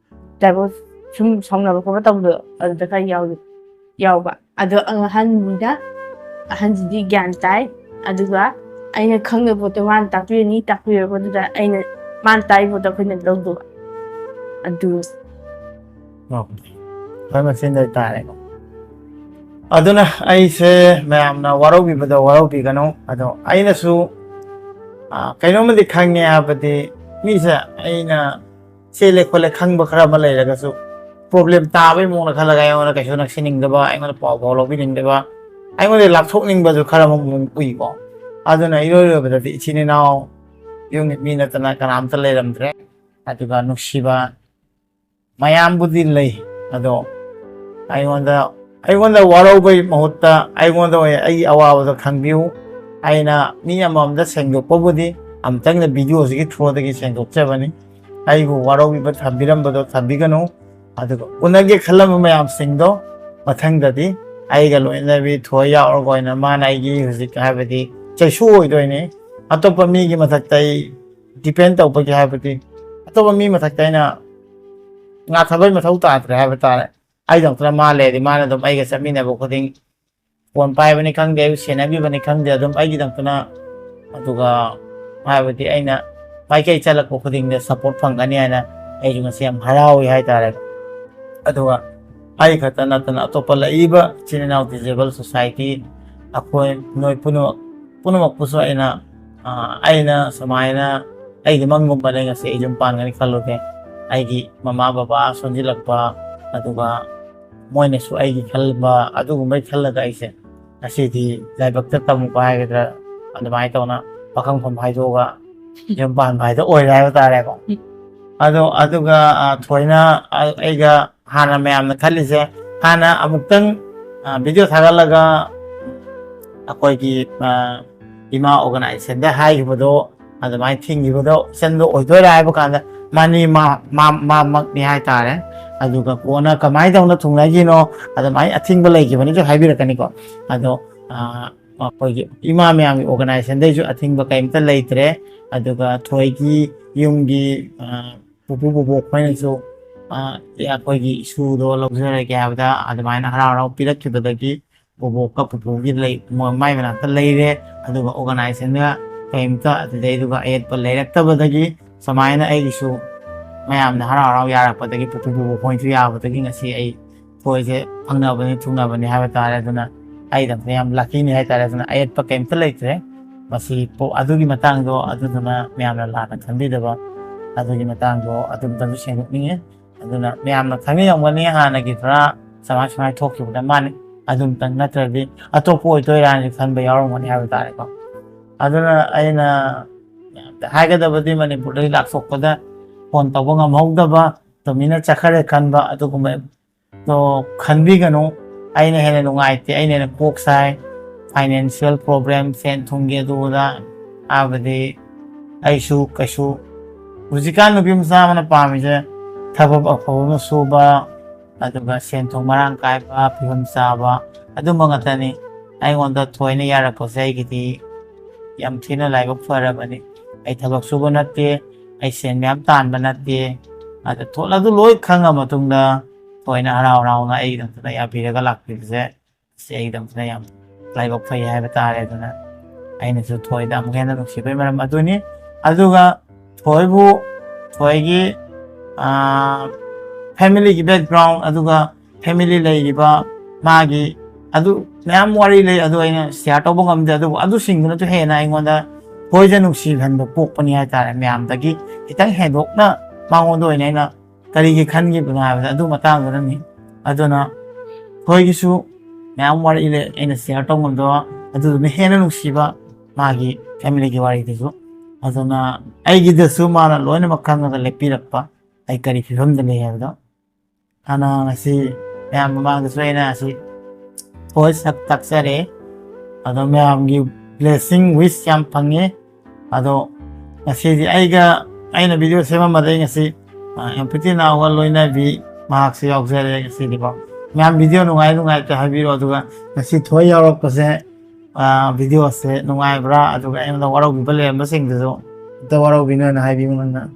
divorce ꯁꯨꯝ ꯁꯥꯎꯅꯕ ꯈꯣꯠꯄ ꯇꯧꯕꯗꯣ ꯑꯗꯨꯗ ꯈꯔ ꯌꯥꯎ- ꯌꯥꯎꯕ꯫ ꯑꯗꯣ ꯑꯍꯟꯁꯤꯅ, ꯑꯍꯟꯁꯤꯗꯤ ꯒ꯭ꯌꯥꯟ ꯇꯥꯏ, ꯑꯗꯨꯒ ꯑꯩꯅ ꯈꯪꯗꯕ ꯄꯣꯠꯇꯣ ꯃꯥꯅ ꯇꯥꯛꯄꯤꯔꯅꯤ, ꯇꯥꯛꯄꯤꯔꯕꯗꯨꯗ ꯑꯩꯅ, ꯃꯥꯅ ꯇꯥꯛꯏ ꯄꯣꯠꯇꯣ ꯑꯩꯈꯣꯏꯅ ꯂꯧꯗꯕ꯫ ꯑꯗꯨ ꯍꯣꯏ, ꯃꯁꯤꯡꯗ ꯇꯥꯔꯦꯀꯣ꯫ ꯑꯗꯨꯅ ꯑꯩꯁꯦ ꯃꯌꯥꯝꯅ ꯋꯥꯔꯧꯕꯤꯕꯗ ꯋꯥꯔꯧꯕꯤꯒꯅꯨ꯫ ꯑꯗꯣ ꯑꯩꯅꯁꯨ, ꯑ, ꯀꯩꯅꯣꯝꯃꯗꯤ ꯈꯪꯉꯦ ꯍꯥꯏꯕꯗꯤ, ꯃꯤꯁꯦ ꯑꯩꯅ ꯆꯦꯜꯂꯦ ꯈꯣꯠꯂꯦ ꯈꯪꯕ ꯈꯔ ꯑꯃ ꯂꯩꯔꯒꯁꯨ, problem ꯇꯥꯕꯒꯤ ꯃꯑꯣꯡꯗ ꯈꯜꯂꯒ ꯑꯩꯉꯣꯟꯗ ꯀꯩꯁꯨ ꯅꯛꯁꯤꯟꯅꯤꯡꯗꯕ, ꯑꯩꯉꯣꯟꯗ ꯄꯥꯎ ꯐꯥꯎ ꯂꯧꯕꯤꯅꯤꯡꯗꯕ, ꯑꯩꯉꯣꯟꯗ ꯂꯥꯞꯊꯣꯛꯅꯤꯡꯕꯁꯨ ꯈꯔ ꯑꯃ ꯑꯃꯨꯛ ꯎꯏꯀꯣ꯫ ꯑꯗꯨꯅ ꯏꯔꯣꯏ ꯂꯣꯏꯕꯗꯗꯤ ꯏꯆꯤꯟ ꯏꯅꯥꯎ ꯌꯨꯝꯒꯤ ꯃꯤ ꯅꯠꯇꯅ ꯀꯅꯥꯝꯇ ꯂꯩꯔꯝꯗ꯭ꯔꯦ꯫ ꯑꯗꯨꯒ ꯅꯨꯡꯁꯤꯕ ꯃꯌꯥꯝꯕꯨꯗꯤ ꯂꯩ, ꯑꯗꯣ ꯑꯩꯉꯣꯟꯗ ꯑꯩꯉꯣꯟꯗ ꯋꯥꯔꯧꯕꯒꯤ ꯃꯍꯨꯠꯇ ꯑꯩꯉꯣꯟꯗ ꯑꯣꯏꯅ ꯑꯩꯒꯤ ꯑꯋꯥꯕꯗꯣ ꯈꯪꯕꯤꯌꯨ꯫ ꯑꯩꯅ ꯃꯤ ꯑꯃꯃꯝꯗ ꯁꯦꯡꯗꯣꯛꯄꯕꯨꯗꯤ ꯑꯃꯨꯛꯇꯪꯗ ꯚꯤꯗꯤꯑꯣꯁꯤꯒꯤ ꯊ꯭ꯔꯨꯗꯒꯤ ꯁꯦꯡꯗꯣꯛꯆꯕꯅꯤ꯫ ꯑꯩꯕꯨ ꯋꯥꯔꯧꯕꯤꯕ ꯊꯝꯕꯤꯔꯝꯕꯗꯣ ꯊꯝꯕꯤꯒꯅꯨ꯫ ꯑꯗꯨꯒ ꯎꯅꯒꯦ ꯈꯜꯂꯝꯕ ꯃꯌꯥꯝꯁꯤꯡꯗꯣ ꯃꯊꯪꯗꯗꯤ ꯑꯩꯒ ꯂꯣꯏꯅꯕꯤ ꯊꯣꯏ ꯌꯥꯎꯔꯒ ꯑꯣꯏꯅ ꯃꯥꯅ ꯑꯩꯒꯤ ꯍꯧꯖꯤꯛ ꯍꯥꯏꯕꯗꯤ ꯆꯩꯁꯨ ꯑꯣꯏꯗꯣꯏꯅꯦ꯫ ꯑꯇꯣꯞꯄ ꯃꯤꯒꯤ ꯃꯊꯛꯇ ꯑꯩ ꯗꯤꯄꯦꯟ ꯇꯧꯕꯒꯤ ꯍꯥꯏꯕꯗꯤ ꯑꯇꯣꯞꯄ ꯃꯤ ꯃꯊꯛꯇ ꯑꯩꯅ ꯉꯥꯊꯕꯩ ꯃꯊꯧ ꯇꯥꯗ꯭ꯔꯦ ꯍꯥꯏꯕ ꯇꯥꯔꯦ꯫ ꯑꯩꯗꯃꯛꯇꯅ ꯃꯥ ꯂꯩꯔꯗꯤ ꯃꯥꯅ ꯑꯗꯨꯝ ꯑꯩꯒ ꯆꯠꯃꯤꯟꯅꯕ ꯈꯨꯗꯤꯡ, ꯐꯣꯟ ꯄꯥꯏꯕꯅꯤ ꯈꯪꯗꯦ, ꯑꯩꯕꯨ ꯁꯦꯟꯅꯕꯤꯕꯅꯤ ꯈꯪꯗꯦ, ꯑꯗꯨꯝ ꯑꯩꯒꯤꯗꯃꯛꯇꯅ, ꯑꯗꯨꯒ ꯍꯥꯏꯕꯗꯤ ꯑꯩꯅ ꯃꯥꯏꯀꯩ ꯆꯠꯂꯛꯄ ꯈꯨꯗꯤꯡꯗ ꯁꯞꯄꯣꯔꯠ ꯐꯪꯒꯅꯤ ꯍꯥꯏꯅ ꯑꯩꯁꯨ ꯉꯁꯤ ꯌꯥꯝ ꯍꯔꯥꯎꯏ ꯍꯥꯏꯇꯥꯔꯦ꯫ ꯑꯗꯨꯒ ꯑꯩ ꯈꯛꯇ ꯅꯠꯇꯅ ꯑꯇꯣꯞꯄ ꯂꯩꯔꯤꯕ ꯏꯆꯤꯟ ꯏꯅꯥꯎ ꯗꯤꯖꯦꯕꯜ ꯁꯣꯁꯥꯏꯇꯤ, ꯑꯩꯈꯣꯏ ꯅꯣꯏ ꯄꯨꯝꯅꯃꯛ, ꯄꯨꯝꯅꯃꯛꯄꯨꯁꯨ ꯑꯩꯅ, ꯑ, ꯑꯩꯅ ꯁꯨꯃꯥꯏꯅ ꯑꯩꯒꯤ ꯃꯪꯒꯨꯝꯕꯅꯦ ꯉꯁꯤ ꯑꯩ ꯌꯨꯝ ꯄꯥꯟꯒꯅꯤ ꯈꯜꯂꯨꯗꯦ꯫ ꯑꯩꯒꯤ ꯃꯃꯥ ꯕꯕꯥ ꯁꯣꯟꯖꯤꯜꯂꯛꯄ, ꯑꯗꯨꯒ ꯃꯣꯏꯅꯁꯨ ꯑꯩꯒꯤ ꯈꯜꯕ, ꯑꯗꯨꯒꯨꯝꯕꯩ ꯈꯜꯂꯒ ꯑꯩꯁꯦ ꯉꯁꯤꯗꯤ ꯂꯥꯏꯕꯛꯇ ꯇꯝꯃꯨꯕ ꯍꯥꯏꯒꯗ꯭ꯔꯥ, ꯑꯗꯨꯃꯥꯏꯅ ꯇꯧꯅ ꯄꯥꯈꯪꯐꯝ ꯍꯥꯏꯗꯣꯛꯑꯒ ꯌꯨꯝ ꯄꯥꯟꯕ ꯍꯥꯏꯗꯣ ꯑꯣꯏꯔꯦ ꯍꯥꯏꯕ ꯇꯥꯔꯦꯀꯣ꯫ ꯑꯗꯣ ꯑꯗꯨꯒ, ꯑ, ꯊꯣꯏꯅ, ꯑ, ꯑꯩꯒ ꯍꯥꯟꯅ ꯃꯌꯥꯝꯅ ꯈꯜꯂꯤꯁꯦ, ꯍꯥꯟꯅ ꯑꯃꯨꯛꯇꯪ, ꯑ, ꯚꯤꯗꯤꯑꯣ ꯊꯥꯒꯠꯂꯒ ꯑꯩꯈꯣꯏꯒꯤ, ꯑ, ꯏꯃꯥ ꯑꯣꯔꯒꯅꯥꯏꯖꯦꯁꯟꯗ ꯍꯥꯏꯈꯤꯕꯗꯣ ꯑꯗꯨꯃꯥꯏꯅ ꯊꯤꯡꯈꯤꯕꯗꯣ ꯏꯆꯟꯗꯣ ꯑꯣꯏꯗꯣꯏꯔꯥ ꯍꯥꯏꯕ ꯀꯥꯟꯗ ꯃꯥꯅꯤ, ꯃꯥ, ꯃꯥ, ꯃꯥꯃꯛꯅꯤ ꯍꯥꯏꯇꯥꯔꯦ꯫ ꯑꯗꯨꯒ ꯀꯣꯟꯅ ꯀꯃꯥꯏꯅ ꯇꯧꯅ ꯊꯨꯡꯅꯈꯤꯅꯣ, ꯑꯗꯨꯃꯥꯏꯅ ꯑꯊꯤꯡꯕ ꯂꯩꯈꯤꯕꯅꯤꯁꯨ ꯍꯥꯏꯕꯤꯔꯛꯀꯅꯤꯀꯣ꯫ ꯑꯗꯣ, ꯑ, ꯑꯩꯈꯣꯏꯒꯤ ꯏꯃꯥ ꯃꯌꯥꯝꯒꯤ ꯑꯣꯔꯒꯅꯥꯏꯖꯦꯁꯟꯗꯩꯁꯨ ꯑꯊꯤꯡꯕ ꯀꯔꯤꯝꯇ ꯂꯩꯇ꯭ꯔꯦ꯫ ꯑꯗꯨꯒ ꯊꯣꯏꯒꯤ ꯌꯨꯝꯒꯤ, ꯑ, ꯄꯨꯄꯨ ꯕꯣꯕꯣꯛ ꯈꯣꯏꯅꯁꯨ, ꯑ, ꯑꯩꯈꯣꯏꯒꯤ ꯏꯁꯨꯗꯣ ꯂꯧꯖꯔꯒꯦ ꯍꯥꯏꯕꯗ ꯑꯗꯨꯃꯥꯏꯅ ꯍꯔꯥꯎ ꯍꯔꯥꯎ ꯄꯤꯔꯛꯈꯤꯕꯗꯒꯤ ꯕꯣꯕꯣꯛꯀ ꯄꯨꯄꯨꯒꯤ ꯂꯩ, ꯃꯣꯏ ꯃꯥꯏ ꯃꯅꯥꯛꯇ ꯂꯩꯔꯦ꯫ ꯑꯗꯨꯒ ꯑꯣꯔꯒꯅꯥꯏꯖꯦꯁꯟꯒ ꯀꯔꯤꯝꯇ ꯑꯗꯨꯗꯩꯗꯨꯒ ꯑꯌꯦꯠꯄ ꯂꯩꯔꯛꯇꯕꯗꯒꯤ ꯁꯨꯃꯥꯏꯅ ꯑꯩꯒꯤꯁꯨ ꯃꯌꯥꯝꯅ ꯍꯔꯥꯎ ꯍꯔꯥꯎ ꯌꯥꯔꯛꯄꯗꯒꯤ ꯄꯨꯄꯨ ꯕꯣꯕꯣꯛ ꯈꯣꯏꯅꯁꯨ ꯌꯥꯕꯗꯒꯤ ꯉꯁꯤ ꯑꯩ ꯊꯣꯏꯁꯦ ꯐꯪꯅꯕꯅꯤ ꯊꯨꯡꯅꯕꯅꯤ ꯍꯥꯏꯕ ꯇꯥꯔꯦ꯫ ꯑꯗꯨꯅ ꯑꯩꯗꯃꯛꯇ ꯌꯥꯝ ꯂꯛꯀꯤꯅꯤ ꯍꯥꯏꯇꯥꯔꯦ꯫ ꯑꯗꯨꯅ ꯑꯌꯦꯠꯄ ꯀꯩꯝꯇ ꯂꯩꯇ꯭ꯔꯦ꯫ ꯃꯁꯤ ꯄꯣ-, ꯑꯗꯨꯒꯤ ꯃꯇꯥꯡꯗꯣ ꯑꯗꯨꯗꯨꯅ ꯃꯌꯥꯝꯅ ꯂꯥꯟꯅ ꯈꯟꯕꯤꯗꯕ ꯑꯗꯨꯒꯤ ꯃꯇꯥꯡꯗꯣ ꯑꯗꯨꯝꯇꯪꯁꯨ ꯁꯦꯡꯗꯣꯛꯅꯤꯡꯉꯤ꯫ ꯑꯗꯨꯅ ꯃꯌꯥꯝꯅ ꯈꯪꯕꯤꯔꯝꯒꯅꯤ ꯍꯥꯟꯅꯒꯤ ꯈꯔ ꯁꯨꯃꯥꯏ ꯁꯨꯃꯥꯏꯅ ꯊꯣꯛꯈꯤꯕꯗ ꯃꯥꯅꯤ ꯑꯗꯨꯝꯇꯪ ꯅꯠꯇ꯭ꯔꯗꯤ ꯑꯇꯣꯞꯄ ꯑꯣꯏꯗꯣꯏꯔꯥꯅꯁꯨ ꯈꯟꯕ ꯌꯥꯎꯔꯝꯒꯅꯤ ꯍꯥꯏꯕ ꯇꯥꯔꯦꯀꯣ꯫ ꯑꯗꯨꯅ ꯑꯩꯅ ꯌꯥꯝ ꯍꯥꯏꯒꯗꯕꯗꯤ ꯃꯅꯤꯄꯨꯔꯗꯒꯤ ꯂꯥꯛꯊꯣꯛꯄꯗ ꯐꯣꯟ ꯇꯧꯕ ꯉꯝꯍꯧꯗꯕ, ꯇꯨꯃꯤꯟꯅ ꯆꯠꯈ꯭ꯔꯦ ꯈꯟꯕ ꯑꯗꯨꯒꯨꯝꯕ꯫ ꯑꯗꯣ ꯈꯟꯕꯤꯒꯅꯨ, ꯑꯩꯅ ꯍꯦꯟꯅ ꯅꯨꯡꯉꯥꯏꯇꯦ, ꯑꯩꯅ ꯍꯦꯟꯅ ꯀꯣꯛ ꯁꯥꯏ꯫ ꯐꯥꯏꯅꯥꯟꯁꯤꯌꯦꯜ ꯄ꯭ꯔꯣꯕ꯭ꯂꯦꯝ, ꯁꯦꯟ ꯊꯨꯝꯒꯤ ꯑꯗꯨ ꯑꯗꯥ, ꯍꯥꯏꯕꯗꯤ ꯑꯩꯁꯨ ꯀꯩꯁꯨ, ꯍꯧꯖꯤꯛꯀꯥꯟ ꯅꯨꯄꯤ ꯃꯆꯥ ꯑꯃꯅ ꯄꯥꯝꯃꯤꯁꯦ ꯊꯕꯛ ꯑꯐꯕ ꯑꯃ ꯁꯨꯕ, ꯑꯗꯨꯒ ꯁꯦꯟ ꯊꯨꯝ ꯃꯔꯥꯡ ꯀꯥꯏꯕ, ꯐꯤꯕꯝ ꯆꯥꯕ, ꯑꯗꯨꯝꯕ ꯉꯥꯛꯇꯅꯤ꯫ ꯑꯩꯉꯣꯟꯗ ꯊꯣꯏꯅ ꯌꯥꯔꯛꯄꯁꯦ ꯑꯩꯒꯤꯗꯤ ꯌꯥꯝ ꯊꯤꯅ ꯂꯥꯏꯕꯛ ꯐꯔꯕꯅꯤ꯫ ꯑꯩ ꯊꯕꯛ ꯁꯨꯕ ꯅꯠꯇꯦ, ꯑꯩ ꯁꯦꯟ ꯃꯌꯥꯝ ꯇꯥꯟꯕ ꯅꯠꯇꯦ꯫ ꯑꯗ ꯊꯣ-, ꯑꯗꯨ ꯂꯣꯏ ꯈꯪꯉ ꯃꯇꯨꯡꯗ ꯊꯣꯏꯅ ꯍꯔꯥꯎ ꯍꯔꯥꯎꯅ ꯑꯩꯒꯤꯗꯃꯛꯇ ꯌꯥꯕꯤꯔꯒ ꯂꯥꯛꯄꯤꯕꯁꯦ, ꯁꯤ ꯑꯩꯒꯤꯗꯃꯛꯇ ꯌꯥꯝ ꯂꯥꯏꯕꯛ ꯐꯩ ꯍꯥꯏꯕ ꯇꯥꯔꯦ꯫ ꯑꯗꯨꯅ ꯑꯩꯅꯁꯨ ꯊꯣꯏꯗ ꯑꯃꯨꯛ ꯍꯦꯟꯅ ꯅꯨꯡꯁꯤꯕꯒꯤ ꯃꯔꯝ ꯑꯗꯨꯅꯤ꯫ ꯑꯗꯨꯒ ꯊꯣꯏꯕꯨ, ꯊꯣꯏꯒꯤ, ꯑꯥ, ꯐꯦꯃꯤꯂꯤꯒꯤ ꯕꯦꯛꯒ꯭ꯔꯥꯎꯟ, ꯑꯗꯨꯒ ꯐꯦꯃꯤꯂꯤ ꯂꯩꯔꯤꯕ ꯃꯥꯒꯤ, ꯑꯗꯨ ꯃꯌꯥꯝ ꯋꯥꯔꯤ ꯂꯩ, ꯑꯗꯨ ꯑꯩꯅ ꯁꯤꯌꯥꯔ ꯇꯧꯕ ꯉꯝꯗꯦ꯫ ꯑꯗꯨꯕꯨ ꯑꯗꯨꯁꯤꯡꯗꯨꯅꯁꯨ ꯍꯦꯟꯅ ꯑꯩꯉꯣꯟꯗ ꯊꯣꯏꯁꯦ ꯅꯨꯡꯁꯤꯍꯟꯕ ꯄꯣꯛꯄꯅꯤ ꯍꯥꯏꯇꯥꯔꯦ꯫ ꯃꯌꯥꯝꯗꯒꯤ ꯈꯤꯇꯪ ꯍꯦꯟꯗꯣꯛꯅ ꯃꯉꯣꯟꯗ ꯑꯣꯏꯅ ꯑꯩꯅ ꯀꯔꯤꯒꯤ ꯈꯟꯈꯤꯕꯅꯣ ꯍꯥꯏꯕꯗ ꯑꯗꯨ ꯃꯇꯥꯡꯗꯨꯅꯅꯤ꯫ ꯑꯗꯨꯅ ꯊꯣꯏꯒꯤꯁꯨ ꯃꯌꯥꯝ ꯋꯥꯔꯤ ꯂꯩ ꯑꯩꯅ ꯁꯤꯌꯥꯔ ꯇꯧꯉꯝꯗꯕ, ꯑꯗꯨꯗꯨꯅ ꯍꯦꯟꯅ ꯅꯨꯡꯁꯤꯕ ꯃꯥꯒꯤ ꯐꯦꯃꯤꯂꯤꯒꯤ ꯋꯥꯔꯤꯗꯨꯁꯨ꯫ ꯑꯗꯨꯅ ꯑꯩꯒꯤꯗꯁꯨ ꯃꯥꯅ ꯂꯣꯏꯅꯃꯛ ꯈꯪꯉꯒ ꯂꯦꯞꯄꯤꯔꯛꯄ, ꯑꯩ ꯀꯔꯤ ꯐꯤꯕꯝꯗ ꯂꯩ ꯍꯥꯏꯕꯗꯣ꯫ ꯍꯥꯟꯅ ꯉꯁꯤ ꯃꯌꯥꯝ ꯃꯃꯥꯡꯗꯁꯨ ꯑꯩꯅ ꯉꯁꯤ ꯊꯣꯏ ꯁꯛ ꯇꯥꯛꯆꯔꯦ꯫ ꯑꯗꯣ ꯃꯌꯥꯝꯒꯤ ꯕ꯭ꯂꯦꯁꯤꯡ, ꯋꯤꯁ ꯌꯥꯝ ꯐꯪꯉꯦ꯫ ꯑꯗꯣ ꯉꯁꯤꯗꯤ ꯑꯩꯒ, ꯑꯩꯅ ꯚꯤꯗꯤꯑꯣ ꯁꯦꯝꯃꯝꯕꯗꯩ ꯉꯁꯤ, ꯑ, ꯌꯥꯝ ꯄꯤꯇꯤ ꯅꯥꯎꯒ ꯂꯣꯏꯅꯕꯤ ꯃꯍꯥꯛꯁꯨ ꯌꯥꯎꯖꯔꯦ ꯉꯁꯤꯗꯤꯀꯣ꯫ ꯃꯌꯥꯝ ꯚꯤꯗꯤꯑꯣ ꯅꯨꯡꯉꯥꯏ ꯅꯨꯡꯉꯥꯏꯇꯦ ꯍꯥꯏꯕꯤꯔꯣ, ꯑꯗꯨꯒ ꯉꯁꯤ ꯊꯣꯏ ꯌꯥꯎꯔꯛꯄꯁꯦ, ꯑ, ꯚꯤꯗꯤꯑꯣꯁꯦ ꯅꯨꯡꯉꯥꯏꯕ꯭ꯔꯥ? ꯑꯗꯨꯒ ꯑꯩꯉꯣꯟꯗ ꯋꯥꯔꯧꯕꯤꯕ ꯂꯩꯔꯝꯕꯁꯤꯡꯗꯨꯁꯨ ꯑꯝꯇ ꯋꯥꯔꯧꯕꯤꯅꯨꯅ ꯍꯥꯏꯕꯤꯌꯨ ꯅꯪꯅ꯫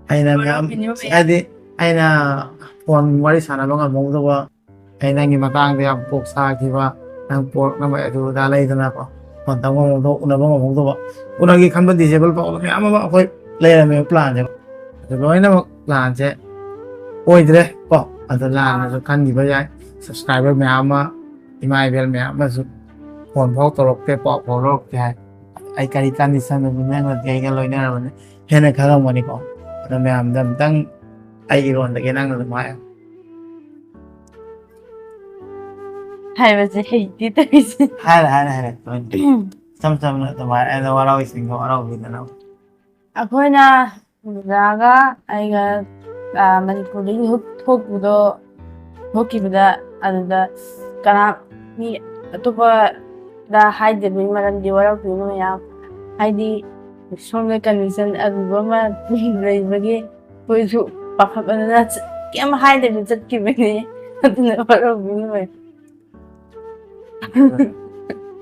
ꯑꯩꯅ ꯃꯌꯥꯝ, ꯋꯥꯔꯧꯕꯤꯅꯨ ꯃꯌꯥꯝ꯫ ꯍꯥꯏꯗꯤ ꯑꯩꯅ ꯐꯣꯟ ꯋꯥꯔꯤ ꯁꯥꯟꯅꯕ ꯉꯝꯍꯧꯗꯕ, ꯑꯩ ꯅꯪꯒꯤ ꯃꯇꯥꯡꯗ ꯌꯥꯝ ꯀꯣꯛ ꯁꯥꯈꯤꯕ, ꯅꯪ ꯄꯣꯔꯛꯅꯕ ꯑꯗꯨ ꯑꯗꯥ ꯂꯩꯗꯅꯀꯣ, ꯐꯣꯟ ꯇꯧꯕ ꯉꯝꯍꯧꯗꯕ, ꯎꯅꯕ ꯉꯝꯍꯧꯗꯕ, ꯎꯅꯒꯦ ꯈꯟꯕ ꯗꯤꯁꯦꯕꯜ ꯐꯥꯎꯕ ꯃꯌꯥꯝ ꯑꯃ ꯑꯩꯈꯣꯏ ꯂꯩꯔꯝꯃꯦꯕ ꯄ꯭ꯂꯥꯟꯁꯦ꯫ ꯑꯗꯨ ꯂꯣꯏꯅꯃꯛ ꯄ꯭ꯂꯥꯟꯁꯦ ꯑꯣꯏꯗ꯭ꯔꯦ ꯀꯣ꯫ ꯑꯗꯣ ꯂꯥꯟꯅꯁꯨ ꯈꯟꯈꯤꯕ ꯌꯥꯏ꯫ ꯁꯕꯁꯀ꯭ꯔꯥꯏꯕꯔ ꯃꯌꯥꯝ ꯑꯃ, ꯏꯃꯥ ꯏꯕꯦꯜ ꯃꯌꯥꯝ ꯑꯃꯁꯨ ꯐꯣꯟ ꯐꯥꯎ ꯇꯧꯔꯛꯇꯦ, ꯄꯥꯎ ꯐꯥꯎ ꯂꯧꯔꯛꯇꯦ ꯍꯥꯏ꯫ ꯑꯩ ꯀꯔꯤ ꯀꯟꯗꯤꯁꯟꯗꯅꯣ ꯅꯪꯅꯗꯤ ꯑꯩꯒ ꯂꯣꯏꯅꯔꯕꯅꯤ, ꯍꯦꯟꯅ ꯈꯪꯉꯝꯒꯅꯤꯀꯣ꯫ ꯑꯗꯣ ꯃꯌꯥꯝꯗ ꯑꯝꯇꯪ ꯑꯩꯒꯤ ꯂꯣꯟꯗꯒꯤ ꯅꯪꯅ ꯑꯗꯨꯝ ꯍꯥꯏꯌꯣ꯫ ꯍꯥꯏꯕꯁꯦ ꯍꯩꯇꯦ ꯇꯧꯔꯤꯁꯦ꯫ ꯍꯥꯏꯔꯦ, ꯍꯥꯏꯔꯦ, ꯍꯥꯏꯔꯦ꯫ ꯂꯣꯏꯅ ꯏꯆꯝ ꯆꯝꯅ ꯑꯗꯨꯃꯥꯏꯅ ꯑꯩꯅ ꯋꯥꯔꯧꯏꯁꯤꯡꯗꯣ ꯋꯥꯔꯧꯕꯤꯗꯅꯕ꯫ ꯑꯩꯈꯣꯏꯅ ꯗꯗꯥꯒ ꯑꯩꯒ, ꯑ, ꯃꯅꯤꯄꯨꯔꯗꯒꯤ ꯍꯨꯛ ꯊꯣꯛꯄꯗꯣ, ꯊꯣꯛꯈꯤꯕꯗ, ꯑꯗꯨꯗ ꯀꯅꯥ, ꯃꯤ ꯑꯇꯣꯞꯄꯗ ꯍꯥꯏꯗꯕꯒꯤ ꯃꯔꯝꯗꯤ ꯋꯥꯔꯧꯕꯤꯅꯨ ꯃꯌꯥꯝ꯫ ꯍꯥꯏꯗꯤ ꯁꯣꯝꯗ ꯀꯟꯗꯤꯁꯟ ꯑꯔꯨꯕ ꯑꯃ ꯂꯩꯕꯒꯤ ꯑꯩꯈꯣꯏꯁꯨ ꯄꯥꯈꯠꯄꯅꯤꯅ ꯆ-, ꯀꯩꯝ ꯍꯥꯏꯗꯕꯤ ꯆꯠꯈꯤꯕꯅꯤ꯫ ꯑꯗꯨꯅ ꯋꯥꯔꯧꯕꯤꯅꯨ ꯃꯌꯥꯝ꯫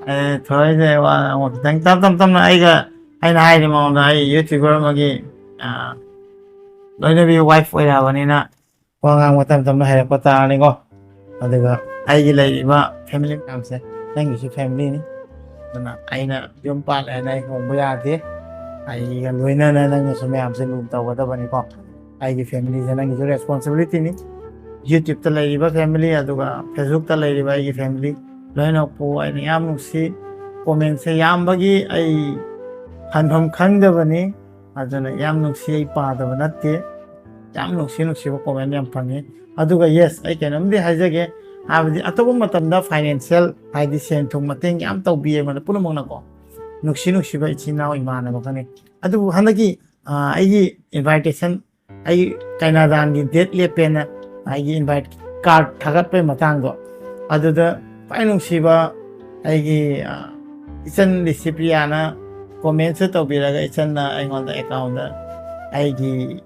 ꯑꯦ, ꯊꯣꯏꯁꯦ ꯋꯥ ꯉꯥꯡꯕ ꯈꯤꯇꯪ ꯇꯞ ꯇꯞ ꯇꯞꯅ ꯑꯩꯒ, ꯑꯩꯅ ꯍꯥꯏꯔꯤ ꯃꯉꯣꯟꯗ, ꯑꯩ YouTuber ꯑꯃꯒꯤ, ꯑ, ꯂꯣꯏꯅꯕꯤ wife ꯑꯣꯏꯔꯛꯑꯕꯅꯤꯅ ꯋꯥ ꯉꯥꯡꯕ ꯇꯞ ꯇꯞꯅ ꯍꯩꯔꯛꯄ ꯇꯥꯔꯅꯤꯀꯣ꯫ ꯑꯗꯨꯒ ꯑꯩꯒꯤ ꯂꯩꯔꯤꯕ family ꯃꯌꯥꯝꯁꯦ, ꯅꯪꯒꯤꯁꯨ familyꯅꯤ꯫ ꯑꯗꯨꯅ ꯑꯩꯅ ꯌꯨꯝ ꯄꯥꯜꯂꯦ ꯍꯥꯏꯅ ꯑꯩ ꯍꯣꯡꯕ ꯌꯥꯗꯦ꯫ ꯑꯩꯒ ꯂꯣꯏꯅꯅ ꯅꯪꯅꯁꯨ ꯃꯌꯥꯝꯁꯦ ꯂꯨꯅ ꯇꯧꯒꯗꯕꯅꯤꯀꯣ꯫ ꯑꯩꯒꯤ familyꯁꯦ ꯅꯪꯒꯤꯁꯨ responsibilityꯅꯤ꯫ YouTubeꯇ ꯂꯩꯔꯤꯕ family, ꯑꯗꯨꯒ Facebookꯇ ꯂꯩꯔꯤꯕ ꯑꯩꯒꯤ family ꯂꯣꯏꯅꯃꯛꯄꯨ ꯑꯩꯅ ꯌꯥꯝ ꯅꯨꯡꯁꯤ꯫ Commentꯁꯦ ꯌꯥꯝꯕꯒꯤ ꯑꯩ ꯍꯟꯐꯝ ꯈꯪꯗꯕꯅꯤ꯫ ꯑꯗꯨꯅ ꯌꯥꯝ ꯅꯨꯡꯁꯤ, ꯑꯩ ꯄꯥꯗꯕ ꯅꯠꯇꯦ꯫ ꯌꯥꯝ ꯅꯨꯡꯁꯤ ꯅꯨꯡꯁꯤꯕ comment ꯌꯥꯝ ꯐꯪꯉꯤ꯫ ꯑꯗꯨꯒ yes, ꯑꯩ ꯀꯩꯅꯣꯝꯗꯤ ꯍꯥꯏꯖꯒꯦ, ꯍꯥꯏꯕꯗꯤ ꯑꯇꯣꯞꯄ ꯃꯇꯝꯗ financial, ꯍꯥꯏꯗꯤ ꯁꯦꯟ ꯊꯨꯝ ꯃꯇꯦꯡ ꯌꯥꯝ ꯇꯧꯕꯤ ꯑꯩꯉꯣꯟꯗ ꯄꯨꯝꯅꯃꯛꯅꯀꯣ, ꯅꯨꯡꯁꯤ ꯅꯨꯡꯁꯤꯕ ꯏꯆꯤꯟ ꯏꯅꯥꯎ ꯏꯃꯥꯟꯅꯕ ꯈꯪꯉꯤ꯫ ꯑꯗꯨꯕꯨ ꯍꯟꯗꯛꯀꯤ, ꯑ, ꯑꯩꯒꯤ invitation, ꯑꯩꯒꯤ ꯀꯩꯅꯥꯗꯥꯟꯒꯤ date ꯂꯦꯞꯄꯦꯅ ꯑꯩꯒꯤ invite card ꯊꯥꯒꯠꯄꯩ ꯃꯇꯥꯡꯗꯣ, ꯑꯗꯨꯗ ꯈ꯭ꯋꯥꯏ ꯅꯨꯡꯁꯤꯕ ꯑꯩꯒꯤ, ꯑ, ꯏꯆꯟ ꯂꯤꯁꯤꯄ꯭ꯔꯤꯌꯥꯅ commentꯁꯨ ꯇꯧꯕꯤꯔꯒ, ꯏꯆꯟꯅ ꯑꯩꯉꯣꯟꯗ accountꯗ ꯑꯩꯒꯤ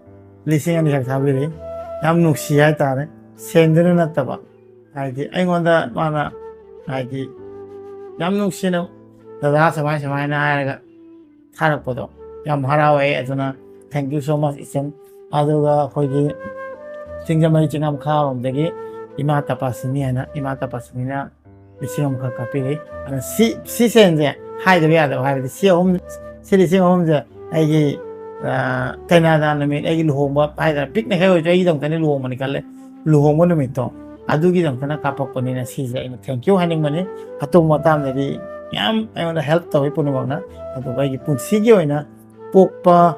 ꯂꯤꯁꯤꯡ ꯑꯅꯤꯈꯛ ꯊꯥꯕꯤꯔꯛꯏ꯫ ꯌꯥꯝ ꯅꯨꯡꯁꯤ ꯍꯥꯏꯇꯥꯔꯦ, ꯁꯦꯟꯗꯨꯅ ꯅꯠꯇꯕ꯫ ꯍꯥꯏꯗꯤ ꯑꯩꯉꯣꯟꯗ ꯃꯥꯅ, ꯍꯥꯏꯗꯤ, ꯌꯥꯝ ꯅꯨꯡꯁꯤꯅ, "ꯗꯗꯥ ꯁꯨꯃꯥꯏ ꯁꯨꯃꯥꯏꯅ" ꯍꯥꯏꯔꯒ ꯊꯥꯔꯛꯄꯗꯣ ꯌꯥꯝ ꯍꯔꯥꯎꯋꯦ꯫ ꯑꯗꯨꯅ thank you so much, ꯏꯆꯟ꯫ ꯑꯗꯨꯒ ꯑꯩꯈꯣꯏꯒꯤ ꯁꯤꯡꯖꯃꯩ ꯆꯤꯡꯉꯝꯈꯥꯔꯣꯝꯗꯒꯤ ꯏꯃꯥ ꯇꯄꯥꯁꯤꯅꯤ ꯍꯥꯏꯅ, ꯏꯃꯥ ꯇꯄꯥꯁꯤꯅꯤꯅ ꯂꯤꯁꯤꯡ ꯑꯃꯈꯛ ꯀꯥꯞꯄꯤꯔꯦ꯫ ꯑꯗꯨꯅ ꯁꯤ, ꯁꯤ ꯁꯦꯟꯁꯦ ꯍꯥꯏꯗꯕ ꯌꯥꯗꯕ, ꯍꯥꯏꯕꯗꯤ ꯁꯤ ꯑꯍꯨꯝ, ꯁꯤ ꯂꯤꯁꯤꯡ ꯑꯍꯨꯝꯁꯦ ꯑꯩꯒꯤ, ꯑ, ꯀꯩꯅꯥꯗꯥꯟ ꯅꯨꯃꯤꯠ, ꯑꯩꯒꯤ ꯂꯨꯍꯣꯡꯕ ꯍꯥꯏꯇꯥꯔꯦ, ꯄꯤꯛꯅꯈꯩ ꯑꯣꯏꯔꯁꯨ ꯑꯩꯒꯤꯗꯃꯛꯇꯗꯤ ꯂꯨꯍꯣꯡꯕꯅꯤ ꯈꯜꯂꯦ, ꯂꯨꯍꯣꯡꯕ ꯅꯨꯃꯤꯠꯇꯣ ꯑꯗꯨꯒꯤꯗꯃꯛꯇꯅ ꯀꯥꯞꯄꯛꯄꯅꯤꯅ ꯁꯤꯁꯦ ꯑꯩꯅ thank you ꯍꯥꯏꯅꯤꯡꯕꯅꯤ꯫ ꯑꯇꯣꯞꯄ ꯃꯇꯥꯡꯗꯗꯤ ꯃꯌꯥꯝ ꯑꯩꯉꯣꯟꯗ help ꯇꯧꯋꯤ ꯄꯨꯝꯅꯃꯛꯅ꯫ ꯑꯗꯨꯒ ꯑꯩꯒꯤ ꯄꯨꯟꯁꯤꯒꯤ ꯑꯣꯏꯅ ꯄꯣꯛꯄ,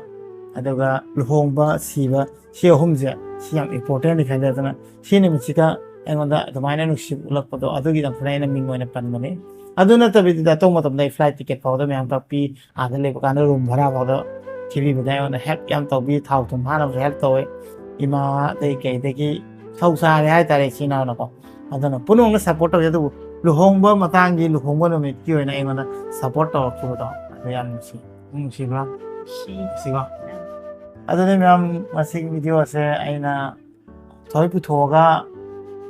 ꯑꯗꯨꯒ ꯂꯨꯍꯣꯡꯕ, ꯁꯤꯕ, ꯁꯤ ꯑꯍꯨꯝꯁꯦ ꯁꯤ ꯌꯥꯝ importantꯅꯤ ꯈꯜꯂꯦ꯫ ꯑꯗꯨꯅ ꯁꯤ ꯅꯨꯃꯤꯠꯁꯤꯗ ꯑꯩꯉꯣꯟꯗ ꯑꯗꯨꯃꯥꯏꯅ ꯅꯨꯡꯁꯤꯕ ꯎꯠꯂꯛꯄꯗꯣ ꯑꯗꯨꯒꯤꯗꯃꯛꯇꯅ ꯑꯩꯅ ꯃꯤꯡ ꯑꯣꯏꯅ ꯄꯟꯕꯅꯤ꯫ ꯑꯗꯨ ꯅꯠꯇꯕꯤꯗ ꯑꯇꯣꯞꯄ ꯃꯇꯝꯗ ꯑꯩ flight ticket ꯐꯥꯎꯗ ꯃꯌꯥꯝ ꯀꯛꯄꯤ, ꯑꯥꯗ ꯂꯩꯕ ꯀꯥꯟꯗ room ꯚꯔꯥ ꯐꯥꯎꯗ ꯊꯤꯕꯤꯕꯗ ꯑꯩꯉꯣꯟꯗ ꯍꯦꯜꯞ ꯌꯥꯝ ꯇꯧꯕꯤ꯫ ꯊꯥꯎ ꯊꯨꯝ ꯍꯥꯟꯅꯕꯁꯨ ꯍꯦꯜꯞ ꯇꯧꯋꯦ꯫ ꯏꯃꯥ ꯑꯇꯩ ꯀꯩꯗꯒꯤ ꯁꯧ ꯁꯥꯔꯦ ꯍꯥꯏꯇꯥꯔꯦ ꯏꯆꯤꯟ ꯏꯅꯥꯎꯅꯀꯣ꯫ ꯑꯗꯨꯅ ꯄꯨꯝꯅꯃꯛꯅ ꯁꯞꯄꯣꯔꯠ ꯇꯧꯖꯩ꯫ ꯑꯗꯨꯕꯨ ꯂꯨꯍꯣꯡꯕ ꯃꯇꯥꯡꯒꯤ, ꯂꯨꯍꯣꯡꯕ ꯅꯨꯃꯤꯠꯀꯤ ꯑꯣꯏꯅ ꯑꯩꯉꯣꯟꯗ ꯁꯞꯄꯣꯔꯠ ꯇꯧꯔꯛꯈꯤꯕꯗꯣ ꯑꯗꯨ ꯌꯥꯝ ꯅꯨꯡꯁꯤ꯫ ꯅꯨꯡꯁꯤꯕ꯭ꯔꯥ? ꯅꯨꯡꯁꯤꯀꯣ? ꯑꯗꯨꯅꯤ ꯃꯌꯥꯝ, ꯉꯁꯤꯒꯤ ꯚꯤꯗꯤꯑꯣꯁꯦ ꯑꯩꯅ ꯊꯣꯏ ꯄꯨꯊꯣꯛꯑꯒ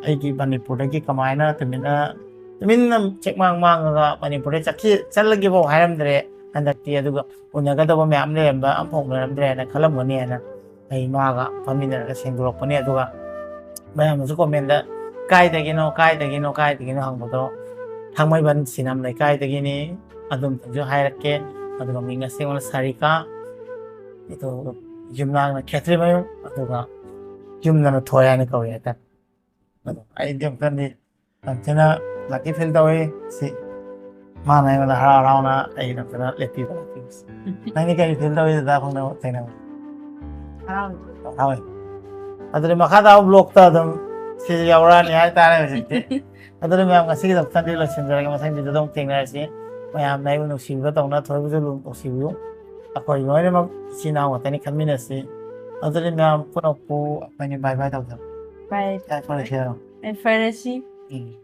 ꯑꯩꯒꯤ ꯃꯅꯤꯄꯨꯔꯗꯒꯤ ꯀꯃꯥꯏꯅ ꯇꯨꯃꯤꯟꯅ, ꯇꯨꯃꯤꯟꯅ ꯆꯦꯛꯃꯥꯡ ꯃꯥꯡꯉꯒ ꯃꯅꯤꯄꯨꯔꯗ ꯆꯠꯈꯤ, ꯆꯠꯂꯒꯦꯐꯥꯎ ꯍꯥꯏꯔꯝꯗ꯭ꯔꯦ ꯍꯟꯗꯛꯇꯤ꯫ ꯑꯗꯨꯒ ꯎꯅꯒꯗꯕ ꯃꯌꯥꯝ ꯂꯩꯔꯝꯕ ꯑꯃꯐꯥꯎ ꯎꯅꯔꯝꯗ꯭ꯔꯦ ꯍꯥꯏꯅ ꯈꯜꯂꯝꯒꯅꯤ ꯍꯥꯏꯅ ꯑꯩ ꯃꯥꯒ ꯐꯝꯃꯤꯟꯅꯔꯒ ꯁꯦꯡꯗꯣꯔꯛꯄꯅꯤ꯫ ꯑꯗꯨꯒ ꯃꯌꯥꯝꯅꯁꯨ ꯀꯣꯃꯦꯟꯗ "ꯀꯥꯏꯗꯒꯤꯅꯣ, ꯀꯥꯏꯗꯒꯤꯅꯣ, ꯀꯥꯏꯗꯒꯤꯅꯣ?" ꯍꯪꯕꯗꯣ ꯊꯥꯡꯃꯩꯕꯟ ꯁꯤꯅꯝ ꯂꯩꯀꯥꯏꯗꯒꯤꯅꯤ꯫ ꯑꯗꯨꯝꯇꯪꯁꯨ ꯍꯥꯏꯔꯛꯀꯦ꯫ ꯑꯗꯨꯒ ꯃꯤꯡ ꯑꯁꯦꯡꯕꯅ ꯁꯥꯔꯤꯀꯥ, ꯑꯗꯨ ꯌꯨꯝꯅꯥꯛꯅ ꯈꯦꯇ꯭ꯔꯤꯃꯌꯨꯝ, ꯑꯗꯨꯒ ꯌꯨꯝꯗꯅ ꯊꯣꯏ ꯍꯥꯏꯅ ꯀꯧꯏ ꯍꯥꯏꯇꯥꯔꯦ꯫ ꯑꯗꯣ ꯑꯩꯗꯤ ꯑꯃꯨꯛꯇꯪꯗꯤ ꯌꯥꯝ ꯊꯤꯅ ꯂꯛꯀꯤ ꯐꯤꯜ ꯇꯧꯏ꯫ ꯁꯤ ꯃꯥꯅ ꯑꯩꯉꯣꯟꯗ ꯍꯔꯥꯎ ꯍꯔꯥꯎꯅ ꯑꯩꯒꯤꯗꯃꯛꯇ ꯂꯦꯞꯄꯤꯕ ꯂꯥꯛꯄꯤꯕꯁꯦ꯫ ꯅꯪꯗꯤ ꯀꯔꯤ ꯐꯤꯜ ꯇꯧꯏ ꯑꯗꯨꯗ ꯈꯪꯅꯕ ꯊꯦꯡꯅꯕ? ꯍꯔꯥꯎꯏ꯫ ꯍꯔꯥꯎꯏ꯫ ꯑꯗꯨꯗꯤ ꯃꯈꯥ ꯇꯥꯕ ꯕ꯭ꯂꯣꯛꯇ ꯑꯗꯨꯝ ꯁꯤꯁꯨ ꯌꯥꯎꯔꯛꯑꯅꯤ ꯍꯥꯏꯇꯥꯔꯦ ꯍꯧꯖꯤꯛꯇꯤ꯫ ꯑꯗꯨꯅ ꯃꯌꯥꯝ ꯉꯁꯤꯒꯤꯗꯃꯛꯇꯗꯤ ꯂꯣꯏꯁꯤꯟꯖꯔꯒꯦ꯫ ꯃꯊꯪ ꯚꯤꯗꯤꯑꯣꯗ ꯑꯃꯨꯛ ꯊꯦꯡꯅꯔꯁꯤ꯫ ꯃꯌꯥꯝꯅ ꯑꯩꯕꯨ ꯅꯨꯡꯁꯤꯕꯤꯕ ꯇꯧꯅ ꯊꯣꯏꯕꯨꯁꯨ ꯂꯨ-, ꯅꯨꯡꯁꯤꯕꯤꯌꯨ꯫ ꯑꯩꯈꯣꯏ ꯂꯣꯏꯅꯃꯛ ꯏꯆꯤꯟ ꯏꯅꯥꯎ ꯉꯥꯛꯇꯅꯤ ꯈꯟꯃꯤꯟꯅꯁꯤ꯫ ꯑꯗꯨꯗꯤ ꯃꯌꯥꯝ ꯄꯨꯝꯅꯃꯛꯄꯨ ꯑꯩꯈꯣꯏꯅꯤ ꯕꯥꯏ ꯕꯥꯏ ꯇꯧꯖꯔꯣ꯫ ꯕꯥꯏ꯫ ꯌꯥꯏꯐꯔꯁꯦ ꯍꯥꯏꯔꯣ꯫ ꯌꯥꯏꯐꯔꯁꯤ꯫ ꯎꯝ꯫